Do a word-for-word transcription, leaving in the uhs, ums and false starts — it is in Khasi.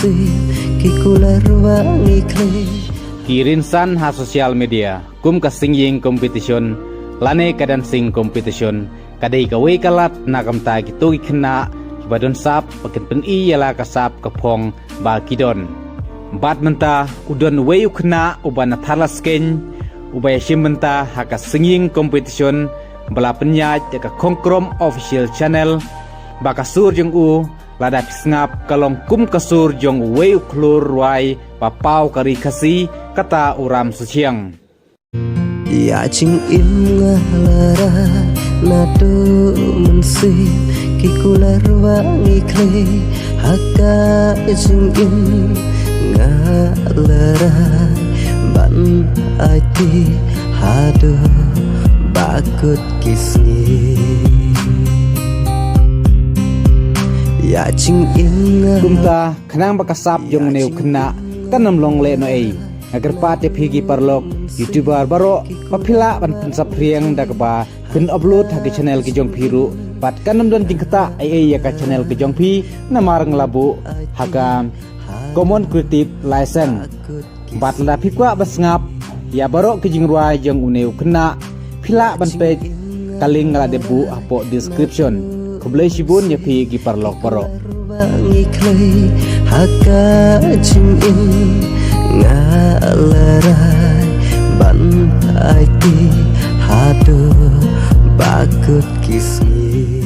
Ki kular wa ngi khlei. Ki rynsan ha social media kum ka singing competition lane ka dancing competition ka dei kawei ka lad na ka bynta kito ki khynnah kiba don sap ba kin pyni ïa la ka sap ka phong ba ki don. Bad mynta u don uwei u khynnah uba na Thadlaskein uba ïashim bynta ha ka singing competition ba la pynïaid ïa ka Khongkrom Official Channel ba ka sur jong u lada phi sngap ka long kum ka sur jong uwei u khlur rwai ba paw ka ri Khasi kata u Ram Suchiang. Ïa jingim nga la rai naduh mynsiem ki kular wa ngi khlei ha ka jingim nga la rai ban aiti haduh ba kut ki sngi. Ïa jingim nga Kumta khnang ba ka sap jong une u khynnah kan ym long lehnohei. Nga kyrpad ïa phi ki paralok YouTuber baroh ba phi lah ban pynsaphriang da kaba pyn upload ha ki channel ki jong phi ruh bad kan ym don jingktah ei ei ïa ka channel ki jong phi namar nga la buh ha ka Common Creative License. Bad lada phi kwah ban sngap ïa baroh ki jingrwai jong une u khynnah phi lah ban peit ka link nga la dep buh hapoh description. Khublei shibun ïa phi ki paralok baroh. Ngi khlei ha ka jingim nga la rai ban aiti haduh ba kut ki sngi.